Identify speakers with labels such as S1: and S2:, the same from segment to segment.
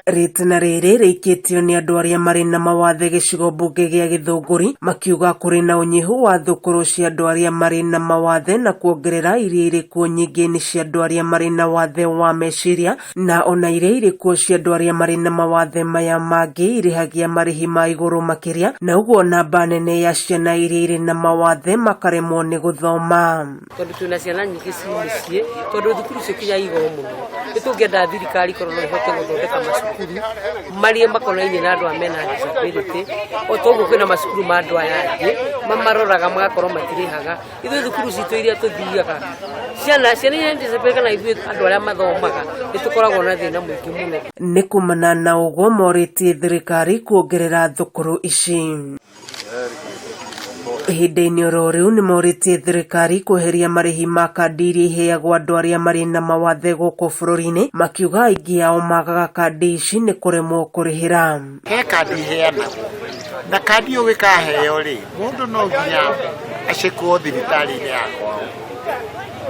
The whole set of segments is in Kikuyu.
S1: Rĩtana rĩrĩ rĩikĩtio nĩ andũ arĩa marĩ na mawathe gĩcigo mbunge gĩa Gĩthũngũri makiuga kũrĩ na ũnyihu wa thukuru cia andũ arĩa marĩ na mawathe na kuongerera iria irĩ kuo nyingĩ nĩ cia andũ arĩa marĩ na wathe wa meciria na ona iria irĩ kuo cia andũ arĩa marĩ na mawathe maya mangĩ irĩhagia marĩhi ma igũrũ makĩria na ũguo namba nene ya ciana iria irĩ na mawathe makaremwo nĩ gũthoma.
S2: Tondũ twĩna ciana nyingĩ ci mĩciĩ, tondũ thukuru cikinya igũrũ mũno, nĩ tũngĩenda thirikari korwo no ĩhote gũthondeka macukuru marĩa makonainie na andũ aya mena disability. O ta ũguo kwĩna macukuru ma andũ aya angĩ mamaroraga magakorwo matirĩhaga. Ithuĩ thukuru citũ iria tũthiaga, ciana iria disability kana ithuĩ andũ arĩa mathomaga, nĩ tũkoragwo na thĩna mũingĩ mũno.
S1: Nĩ kumana na ũguo morĩtie thirikari kuongerera thukuru ici. Ihinda-inĩ oro rĩu nĩmorĩtie thirikari kweheria marĩhi ma kandi iria iheagwo andũ arĩa marĩ na mawathe gũkũ bũrũri-inĩ, makiuga aingĩ ao magaga kandi ici nĩ kũremwo kũrĩhĩra.
S3: He kandi iheanagwo na kandi ĩyo ũgĩkaheo rĩ, mũndũ no nginya acekwo thibitarĩ-inĩ ya kwao.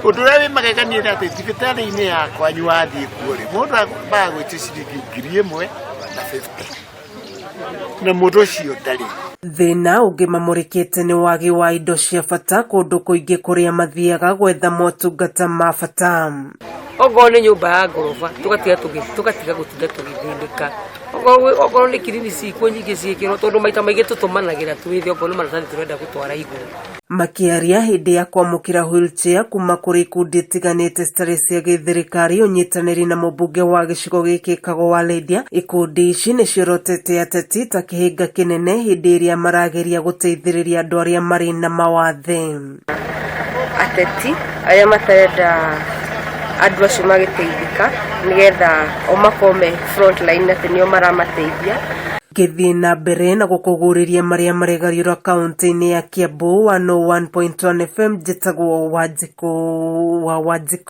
S3: Ũndũ ũrĩa wĩ magegania nĩ atĩ thibitarĩ-inĩ ya kwanyu wathiĩ kuo rĩ, mũndũ ambaga gwĩtio ciringi 1050 na mũndũ ũcio ndarĩ.
S1: Thĩna ũngĩ mamũrĩkĩte nĩ wagi wa indo cia bata kũndũ kũingĩ kũrĩa mathiaga gwetha motungata ma bata.
S2: Okorwo nĩ nyũmba ya ngoroba tũgatiga gũtinda tũgĩthĩnĩka. Okorwo nĩ clinic ciikuo nyingĩ ciĩkĩrwo, tondũ maita maingĩ tũtũmanagĩra twĩ thĩ okorwo nĩ maratathi tũrenda gũtwara igũrũ.
S1: Makĩaria hĩndĩ ya kwamũkĩra wheelchair kuma kũrĩ ikundi itiganĩte citarĩ cia gĩthirikari ũnyitanĩri na mũmbunge wa gĩcigo gĩkĩ Kago wa Lydia, ikundi ici nĩciorotete ateti ta kĩhĩnga kĩnene hĩndĩ ĩrĩa marageria gũteithĩrĩria andũ arĩa marĩ na mawathe.
S4: Ateti arĩa matarenda andũ acio magĩteithĩka nĩgetha o makorwo me front line atĩ nĩo maramateithia.
S1: Ngĩthiĩ na mbere na gũkũguũrĩria marĩa maregariũra kaunti-inĩ ya Kiambu 101.1 FM, njĩtagwo Wanjikũ wa Wanjikũ.